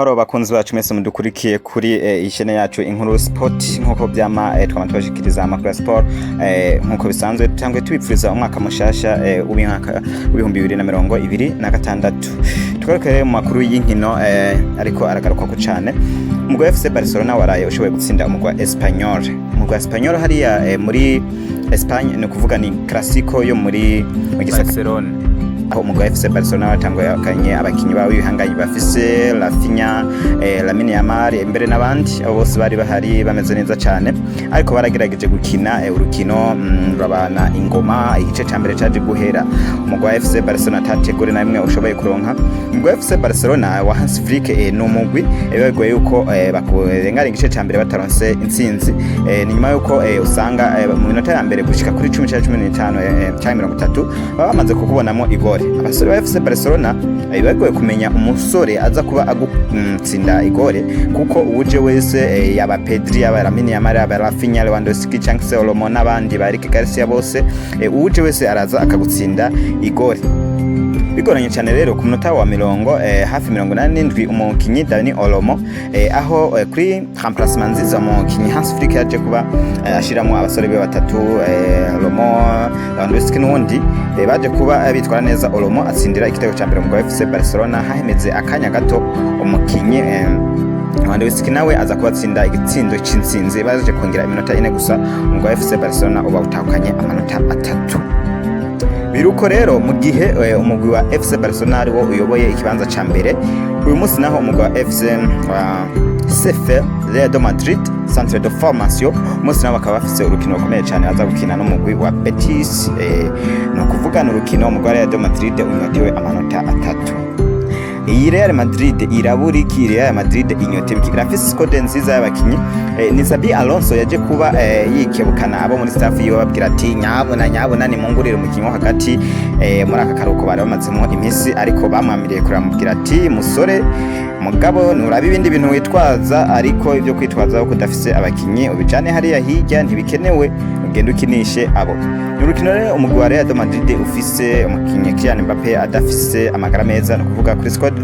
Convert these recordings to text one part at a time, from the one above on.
Amahoro bakunzi bacu mwese mudukurikiye kuri ishene yacu Inkuru Sport. Nkuko vyama, twama tubashikiriza amakuru ya sport nkuko bisanzwe. Tangwe tubipfuriza umwaka mushasha w'umwaka w'2026. Tugaruke rero mu makuru y'inkino, ariko aragarukwako cane. Umugwi wa FC Barcelona waraye ushoboye gutsinda umugwi wa Espanyol. Umugwi wa Espanyol hariya muri Espagne, ni ukuvuga ni Clasico yo muri mu gisagara Barcelona, aho umugwi wa FC Barcelona watangukanye abakinyi bawe b'ibihangange bafise Raphinha, Lamine Yamal mbere n'abandi. Abo bose bari bahari bameze neza cane, ariko baragerageje gukina urukino rurabana ingoma. Igice ca mbere caje guhera umugwi wa FC Barcelona atategure na rimwe ushoboye kuronka. Umugwi wa FC Barcelona wa Hans Flick ni umugwi bigoye yuko bakurengana igice ca mbere bataronse intsinzi. Ni nyuma yuko usanga mu minota ya mbere gushika kuri 10 canke 15 canke 30 baba bamaze kukubonamo igore. Abasore ba FC Barcelona bibagoye kumenya umusore aza kuba agutsinda igore, kuko uwuje wese, yaba Pedri, yaba Lamine Yamal, yaba Raphinha, Lewandowski canke se Olmo n'abandi ba Eric Garcia bose, uwuje wese araza akagutsinda igore bigoranye cyane. Rero ku munota wa mirongo hafi 87, umukinyi Dani Olmo, aho kuri remplacement nziza umukinyi Hans Flick yaje kuba ashiramo abasore be batatu, Olmo, Lewandowski n'uwundi, baje kuba bitwara neza. Olmo atsindira igitego cya mbere mu FC Barcelona. Hahemeze akanya gato, umukinyi Lewandowski nawe aza kubatsinda igitsindo c'intsinzi. Baje kongera iminota 4 gusa, umugwi wa FC Barcelona uba utahukanye amanota 3. Biruko rero mu gihe umugwi wa FC Barcelona ari wo uyoboye ikibanza ca mbere uyu munsi. Naho umugwi wa FC wa CF Real de Madrid, Centre de Formation, umunsi nabo bakaba bafise urukino rukomeye cyane baza gukina n'umugwi wa Betis. Ni ukuvuga ni urukino umugwi wa Real de Madrid unyotewe amanota 3. Iyi Real Madrid irabura iki? Real Madrid inyote iki? Irafise squad nziza y'abakinyi. Ni Xabi Alonso yaje kuba yikebukana abo muri staff yiwe, babwira ati: "Nyabuna nyabuna, nimungurire umukinyi wo hagati." Muri aka karuhuko bari bamazemo iminsi, ariko bamwamiriye kuramubwira ati: "Musore mugabo, nuraba ibindi bintu witwaza, ariko ibyo kwitwaza ko udafise abakinyi ubijane hariya hirya, ntibikenewe, ugende ukinishe abo." Ni urukino rero umugwi wa Real de Madrid ufise umukinyi Kylian Mbappe adafise amagara meza. Ni ukuvuga kuri squad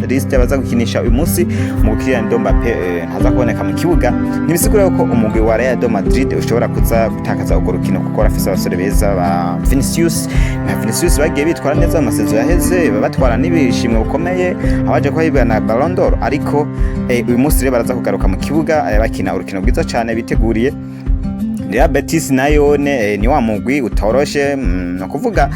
list baza gukinisha uyu munsi, umugwi Kylian Mbappe ntaza kuboneka mu kibuga. Ntibisigura yuko umugwi wa Real de Madrid ushobora kuza gutakaza urwo rukino, kuko barafise abasore beza ba Vinicius na Vinicius bagiye bitwara neza mu ma saison yaheze, batwara n'ibishimwe bukomeye abaje kuba na Ballon d'Or. Ariko uyu munsi rero baraza kugaruka mu kibuga bakina urukino rwiza cyane biteguriye. Real Betis nayo ne ni wa mugwi utoroshe. No kuvuga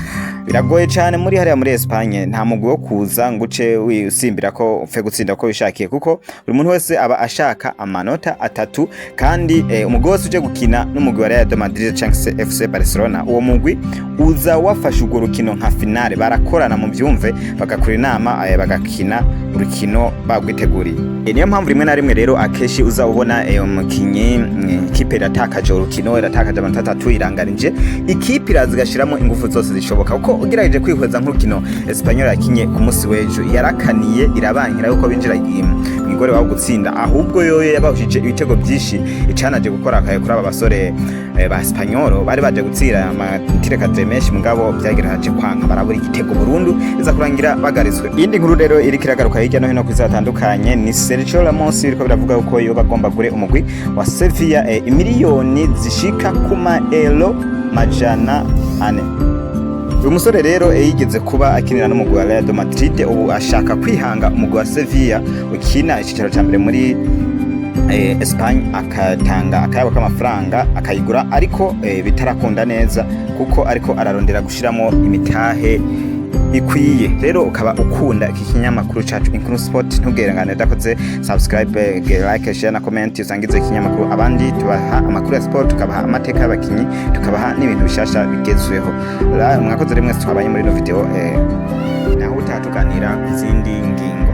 biragoye cyane muri hariya muri Espagne, nta mugwi wo kuza ngo uce usimbira ko upfe gutsinda ko wishakiye, kuko buri muntu wese aba ashaka amanota 3. Kandi umugwi wose uje gukina n'umugwi wa Real de Madrid cyangwa se FC Barcelona, uwo mugwi uza wafashe urwo rukino nka finale. Barakorana mu byumve, bagakora inama, bagakina urukino bagwiteguriye. Niyo mpamvu rimwe na rimwe rero akenshi uza ubona umukinyi, ikipe iratakaje urukino, iratakaje amanota 3, iranganije, ikipe iraza igashiramo ingufu zose zishoboka. Kuko ugerageje kwihweza nk'urukino Espanyol yakinye ku munsi w'ejo, yarakaniye irabankira yuko binjira mw'igore wabo gutsinda, ahubwo yoyo yabahushije ibitego byinshi. Icanaje gukora akaye kuri aba basore ba Espanyol, bari baje gutsira amatire menshi, mugabo byagerageje kwanka, barabura igitego burundu, iza kurangira bagaritswe. Iyindi nkuru rero iriko iragaruka hirya no hino ku isi hatandukanye ni Sergio Ramos, iriko biravuga ko yoba agomba gure umugwi wa Sevilla imiliyoni zishika ku maero 400. Uyu musore rero yigeze kuba akinira n'umugwi wa Real de Madrid, ubu ashaka kwihanga umugwi wa Sevilla ukina icicaro ca mbere muri Espagne, akatanga akayabo k'amafaranga akayigura, ariko bitarakunda neza kuko ariko ararondera gushiramo imitahe ikwiye. Rero ukaba ukunda iki kinyamakuru cacu Inkuru Sport, ntugerengane udakoze subscribe, like, share na comment, usangize ikinyamakuru abandi. Tubaha amakuru ya sport, tukabaha amateka y'abakinyi, tukabaha n'ibintu bishasha bigezweho. Mwakoze rimwe twabanye muri ino video, naho utaha tuganira ku zindi ngingo.